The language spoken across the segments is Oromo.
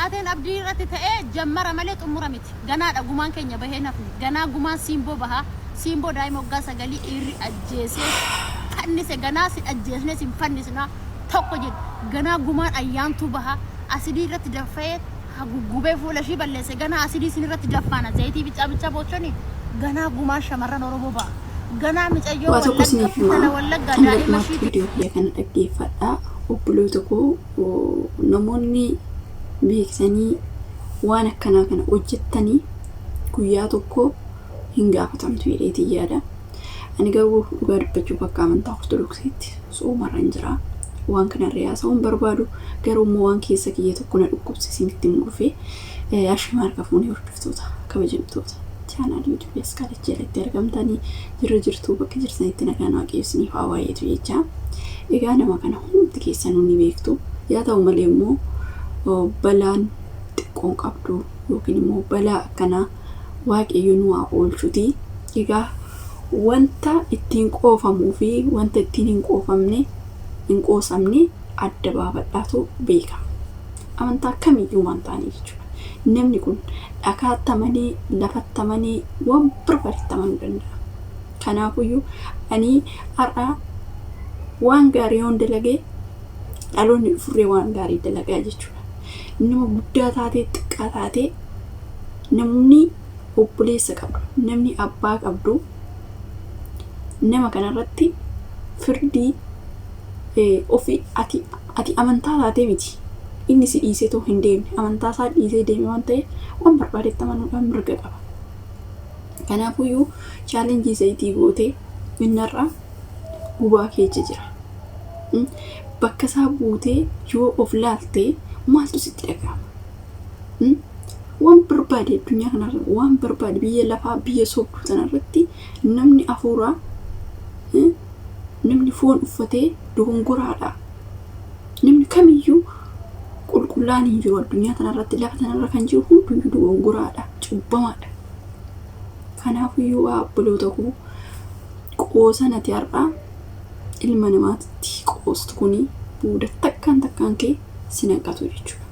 Taateen Abdii irratti ta'ee jammara malee xumura miti. Ganaadha gumaan keenya bahee nafni. Ganaa gumaan Siimboo baha. Siimboo daa'ima waggaa sagalii dhiirri ajjeesee fannise ganaa sin ajjeesnee sin fannisnaa tokko jedhe. Ganaa gumaan Ayyaantuu baha. Asidii irratti daffa'ee haguggubee fuula ishii balleesse. Ganaa asidii sin irratti daffaana. Zayitii bicaa bichaa boochoni. Ganaa gumaan shamarran Oromoo baha. Ganaa micayyoo Waa tokko Wallagga isiniif intala himaa Wallaggaa hanga daa'ima dhumaatti ishiitii viidiyoo kiyya kana dhaggeeffadhaa obboloota koo namoonni beeksanii waan akkanaa kana hojjettanii guyyaa tokko hin gaafatamtu jedheetiin yaada. Ani garuu dhugaa dubbachuuf akka amantaa Ortodoksiitti soomarran jira. Waan kanarra haasa'uu hin barbaadu. Garuu immoo waan keessa kiyya tokko na dhukkubse isinitti himuu dhufe. Ashama harka fuunee hordoftoota kabajamtoota chaanaal yuutuubii Askaalech jalatti argamtanii jirra jirtuu bakka jirtanitti nagaan waaqayyo isiniif haa baay'atu jecha. Egaa nama kana hundumti keessanuu ni beektu. Yaa ta'u malee immoo balaan xiqqoon qabdu yookiin immoo balaa akkanaa waaqayyo nu haa oolchuti. Egaa wanta ittiin qoofamuu fi wanta ittiin hin qoofamne hin qoosamne adda baafadhaatu beeka. Amantaa kamiyyuu waan ta'anii jechuudha. Namni kun dhakaatti amanee, lafatti amanee, waan barbaadetti amanuu danda'a. Kanaafuyyuu ani har'a waan gaarii yoon dalage dhaloonni dhufurree waan gaarii dalagaa jechuudha. Nama guddaa taatee xiqqaa taatee namni obboleessa qabdu, namni abbaa qabdu nama kanarratti firdii ofii ati ati amantaa taatee miti. Inni si dhiisee too hin deemne amantaa isaa dhiisee deeme waan ta'eef waan barbaadetti amanuudhaan mirga qaba. Kanaafuyyuu chaalenjii zayitii gootee innarraa gubaa keessa jira. Bakka isaa buutee yoo of laaltee maaltu sitti dhaga'ama? Waan barbaade addunyaa kanarra waan barbaade biyya lafaa biyya sobduu tanarratti namni hafuuraa namni foon uffatee dogongoraadha. Namni kamiyyuu qulqullaan hin jiru addunyaa tanarratti lafa tanarra kan jiru hunduyyuu dogongoraadha cubbamaadha. Kanaafuyyuu obboloota koo qoosan ati har'aa ilma namaatti qoostu kuni booda takkaan takkaan kee si naqatu jechuudha.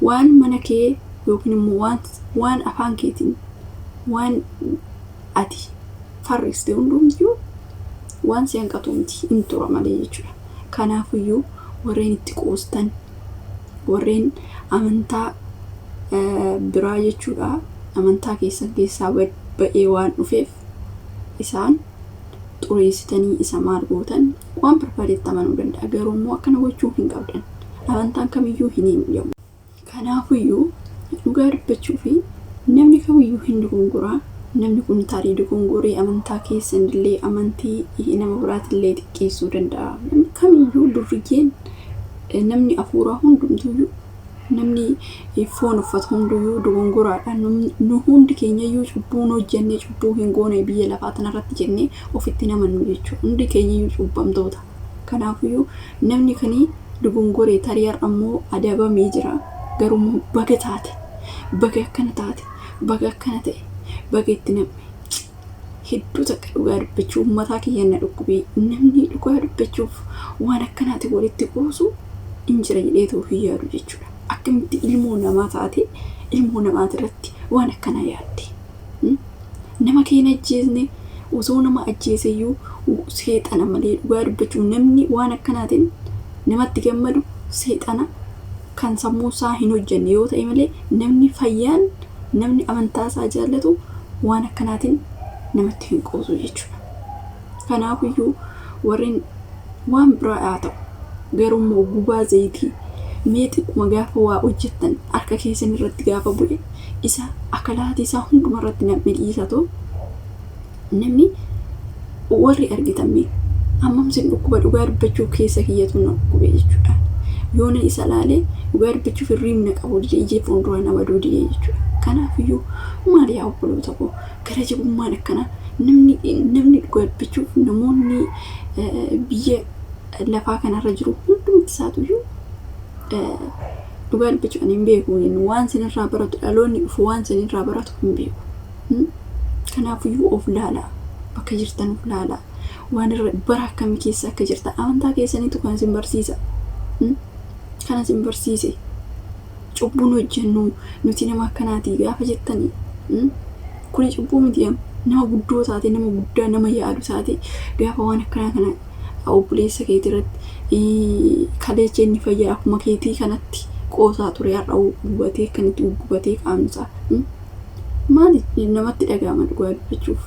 Waan mana kee yookiin immoo waan waan afaan keetiin waan ati farriste hundumtiyyuu waan si hanqatu miti hin tura malee jechuudha. Kanaafuyyuu warreen itti qoostan warreen amantaa biraa jechuudha amantaa keessan keessaa ba'ee waan dhufeef isaan xureessitanii isa maal gootan waan barbaadetti amanuu danda'a. Garuu immoo akkana gochuu hin qabdan. Amantaan kamiyyuu hin eeyyamu. Kanaafuyyuu dhugaa dubbachuu fi namni kamiyyuu hin dogongoraa. Namni kun tarii dogongoree amantaa keessan illee amantii nama biraatillee xiqqeessuu danda'a. Namni kamiyyuu durriyyeen namni hafuuraa hundumtuyyuu namni foon uffatu hunduyyuu dogongoraadha. Nu hundi keenyayyuu cubbuu hin hojjenne cubbuu hin goone biyya lafaa tanarratti jennee ofitti namannu jechuudha. Hundi keenyayyuu cubbamtoota. Kanaafuyyuu namni kanii dogongoree tarii har'a immoo adabamee jira. Garuu immoo baga taate, baga akkana taate, baga akkana ta'e, baga itti nam'e. Hedduu takka dhugaa dubbachuuf mataa kiyyan na dhukkubee namni dhugaa dubbachuuf waan akkanaati walitti qoosu hin jira jedheetoo hin yaadu jechuudha. Akkamitti ilmoo namaa taate ilmoo namaati irratti waan akkanaa yaadde? Nama kee hin ajjeesne osoo nama ajjeeseyyuu seexana malee dhugaa dubbachuuf namni waan akkanaatiin namatti gammadu seexana kan sammuu isaa hin hojjenne yoo ta'e malee namni fayyaan namni amantaa isaa jaallatu waan akkanaatiin namatti hin qoosu jechuudha. Kanaafiyyuu warreen waan biraa haa ta'u garuu immoo gubaa zayitii mee xiqquma gaafa waa hojjettan harka keessan irratti gaafa bu'e isa akalaatii isaa hunduma irratti namni dhiisatu namni warri argitan mee hammam sin dhukkuba dhugaa dubbachuuf keessa kiyyatu na dhukkube jechuudha. Yoo na isa laale dhugaa dubbachuuf hirriibni na qabu dide ijee fuulduraa na baduu dide jechuudha. Kanaafiyyuu maal yaa obboloota koo gara jabummaan akkanaa namni namni dhugaa dubbachuuf namoonni biyya lafaa kanarra jiru hundumti isaatuyyuu dhugaa dubbachuu ani hin beeku waan sinirraa baratu dhaloonni dhufu waan sinirraa baratu hin beeku. Kanaafiyyuu of laalaa bakka jirtan of laalaa waan irra bara akkamii keessa akka jirtan amantaa keessaniitu kan isin barsiisa. Kan isin barsiise. Cubbuun hojjennu nuti nama akkanaatii gaafa jettanii kuni cubbuu miti. Nama guddoo taate, nama guddaa nama yaadu taate, gaafa waan akkanaa kana obboleessa keetii irratti kaleecha inni fayyaa akkuma keetii kanatti qoosaa ture, har'a gubatee akkanatti gubatee qaamni isaa maali namatti dhaga'ama? Dhugaa dubbachuuf,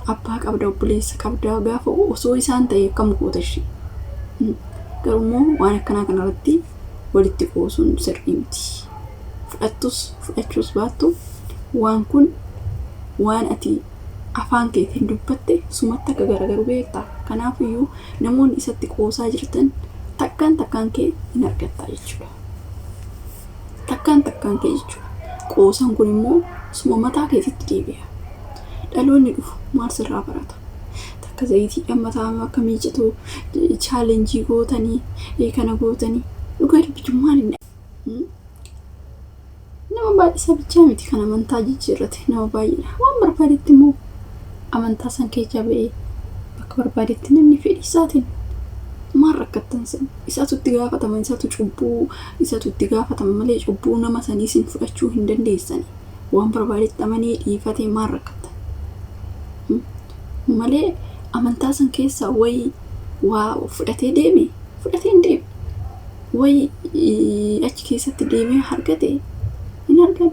abbaa qabda, obboleessa qabda, gaafa osoo isaan ta'e akkam goota ishee? Garuu waan akkanaa kanarratti walitti qoosuun sirrii miti. Fudhattus fudhachuus baattu, waan kun waan ati afaan keetiin dubbatte sumatti akka garagaru beekta. Kanaafiyyuu namoonni isatti qoosaa jirtan takkaan takkaan kee hin argattaa jechuudha. Takkaan takkaan kee jechuudha. Qoosaan kun immoo suma mataa keetitti deebi'a. Dhaloonni dhufu maal sirraa barata? Takka zayitiidhaan mataa akka miicatu challenge gootanii, kana gootanii, dhugaa dubbichuun maal inni? Nama baay'isa bichaa miti kan amantaa jijjiirrate, nama baay'eedha. Waan barbaadetti immoo amantaa san keessaa ba'ee bakka barbaadetti namni fedhii isaatiin maal rakkattan sin? Isatu itti gaafatama, isatu cubbuu, isatu itti gaafatama malee cubbuu nama sanii sin fudhachuu hin dandeessani. Waan barbaadetti amanee dhiifatee maal rakkattan? Malee amantaa san keessaa wayii waa fudhatee deeme, fudhatee hin deemne. Wayii achi keessatti deemee argate, hin arganne.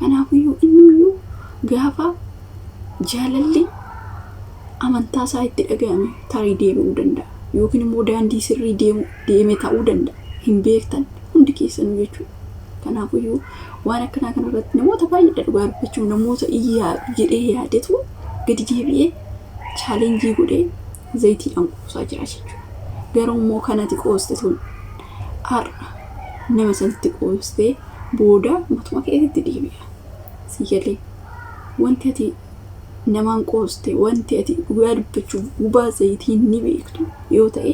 Kanaafiyyuu inniyyuu gaafa jaalalli amantaa isaa itti dhaga'ame tarii deebi'uu danda'a. Yookiin immoo daandii sirrii deemu deeme ta'uu danda'a. Hin beektan hundi keessanuu jechuudha. Kanaafiyyuu waan akkanaa kanarratti namoota baay'eedha, dhugaa dubbachuun, namoota iyyaa jedhee yaadetu gadi deebi'ee challenge godhee zayitiidhaan qoosaa jira jechuudha. Garuu immoo kanati qooste tun har'a nama sanitti qoostee booda matuma keetitti deebi'a. Si galee? Wanti ati namaan qooste, wanti ati dhugaa dubbachuuf gubaa zayitii ni beektu yoo ta'e,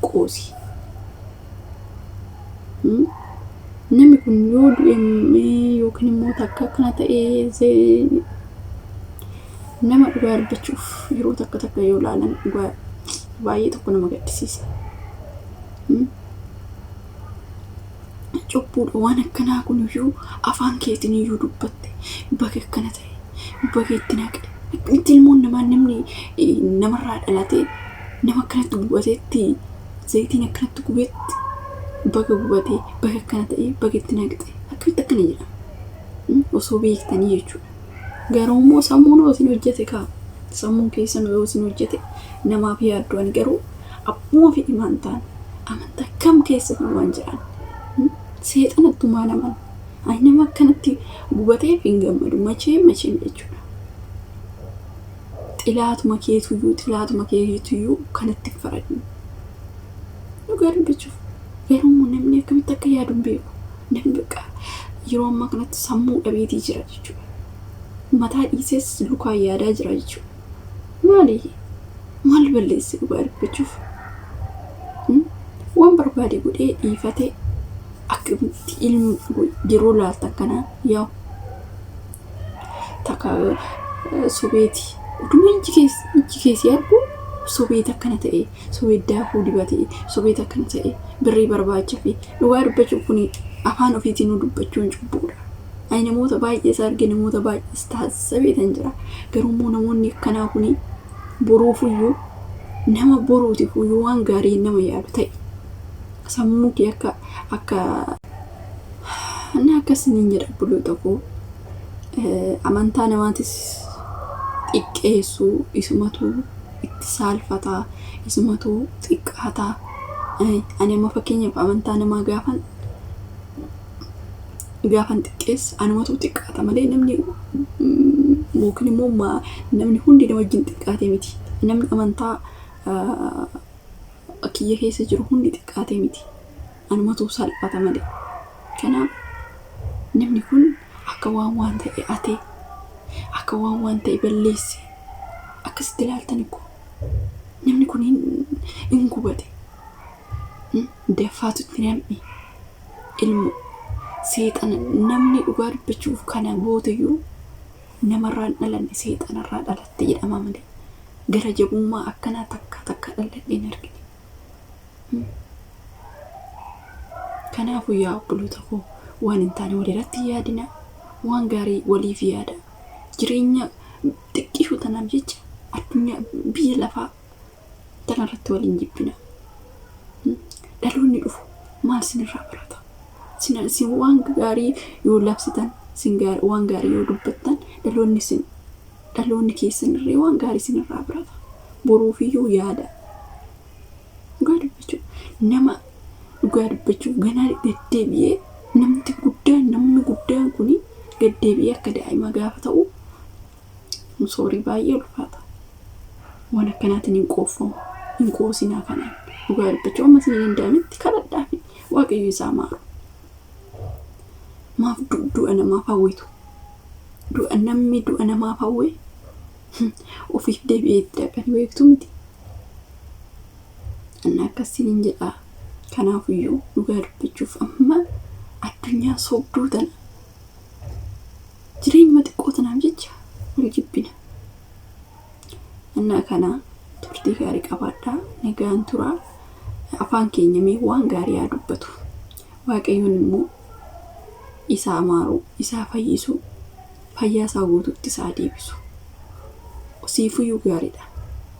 qoosi. Namni kun yoo du'e yookiin immoo takka akkana ta'ee, nama dhugaa dubbachuuf yeroo takka takka yoo ilaalan dhugaa baay'ee tokko nama gaddisiisa. Cubbuudha waan akkanaa kun iyyuu. Afaan keetiin iyyuu dubbatte, baga akkana ta'e, baga itti naqe. Akkamitti ilmoon namaa, namni namarraa dhalatee nama akkanatti gubateetti, zayitiin akkanatti gubetti, baga gubatee, baga akkana ta'e, baga itti naqxe, akkamitti akkana jedhama? Osoo beektanii jechuudha. Garuu immoo sammuun yoo isin hojjete kaa, sammuun keessan yoo isin hojjete namaaf yaaddu. Ani garuu abbuma fedhi amantaan amantaa kam keessa waan jedhan seexanattumaa naman ani nama akkanatti gubateef hin gammadu machee macheen jechuudha. Xilaatuma keetuyyuu, xilaatuma keetuyyuu kanatti faradhu. Dhugaa dubbachuuf garuu immoo namni akkamitti akka yaadu hin beeku. Namni bakka yeroo ammaa kanatti sammuu dhabeetii jira jechuudha. Mataa dhiisees lukaan yaadaa jira jechuudha. Maali? Maal balleesse dhugaa dubbachuuf? Waan barbaade godhee dhiifatee akkamitti ilmi yeroo laaltan kana yaa'u takka sobeeti utuma iji keessi argu sobeet akkana ta'e, sobeet daakuu dibatee, sobeet akkana ta'e, birrii barbaacha fi dhugaa dubbachuuf kun afaan ofiitiin nu dubbachuun cubbuudha. Ani namoota baay'ees arge, namoota baay'ees taasisabeetan jira. Garuu immoo namoonni akkanaa kun boruufuyyuu nama boruutifuyyuu waan gaarii nama yaadu ta'e sammuu kee akka inni akkasiniin jedha. Obboloota koo, amantaa namaatis xiqqeessuu, isumatu itti saalfataa, isumatu xiqqaataa. Ani amma fakkeenyaaf amantaa namaa gaafan xiqqeessa anumatu xiqqaata malee namni yookiin immoo namni hundi nama wajjin xiqqaate miti. Namni amantaa kiyya keessa jiru hundi xiqqaate miti. Anumatu salphata malee. Kanaaf namni kun akka waan ta'e ate, akka waan ta'e balleesse akkasitti ilaaltan ikko namni kun hin gubate, daffaatu itti nam'e, ilmu seexana. Namni dhugaa dubbachuuf kana gooteyyuu namarraa hin dhalanne, seexanarraa dhalatte jedhama malee gara jabummaa akkanaa takka takka dhaladhee hin argine. Kanaaf Kanaafuu yaa obboloota koo waan hin taane walirratti hin yaadina. Waan gaarii waliif yaada. Jireenya xiqqishuu tanaaf jecha addunyaa biyya lafaa tanarratti wal hin jibbina. Dhaloonni dhufu maal sinirraa barata? Sin waan gaarii yoo labsitan, sin waan gaarii yoo dubbattan dhaloonni sin dhaloonni keessan irree waan gaarii sinirraa barata. Boruufiyyuu yaada. Dhugaa dubbachuuf nama dhugaa dubbachuuf ganaa gaddeebi'ee namti guddaan namni guddaan kuni gaddeebi'ee akka daa'imaa gaafa ta'u soorii baay'ee ulfaata. Waan akkanaatiin hin qooffamu. Hin qoosinaa kanaan. Dhugaa dubbachuu amma isin danda'ametti kadhadhaafi Waaqayyo isaa maaru. Maaf du'a namaaf hawwitu? Du'a namni du'a namaaf hawwe ofiif deebi'ee itti dhaqanii beektu miti. Anna akkasiin jedha. Kanaafiyyuu dhugaa dubbachuuf amma addunyaa sobduu tana jireenyuma xiqqoo tanaaf jecha wal jibbina. Annaa kana turtii gaarii qabaadhaa. Nagaan turaa. Afaan keenya mee waan gaarii haa dubbatu. Waaqayyoon immoo isaa maaru, isaa fayyisu, fayyaa isaa guutuutti isaa deebisu. Siifuyyuu gaariidha.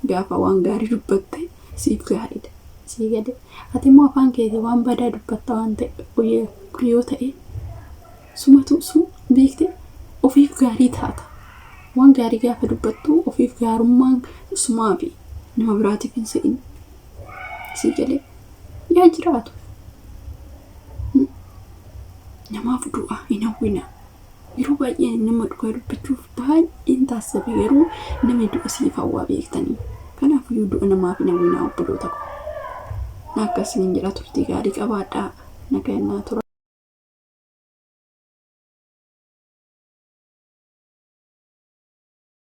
Gaafa waan gaarii dubbatte siif gaariidha. Sii gade. Ati immoo afaan keetii waan badaa dubbatta waan ta'e yoo ta'e sumatu sun beekte ofiif gaarii taata. Waan gaarii gaafa dubbattu ofiif gaarummaan sumaa fi nama biraatiif hin se'in. Sii galee yaa jiraatu. Namaaf du'a hin hawwina. Yeroo baay'ee nama dhugaa dubbachuuf baay'een taassabe garuu namni du'a siif hawwaa beektanii. Kanaafiyyuu du'a namaaf hin hawwinaa obboloota koo. Akkasiin jedha turtii gaarii qabaadhaa. Nagaan naa tura.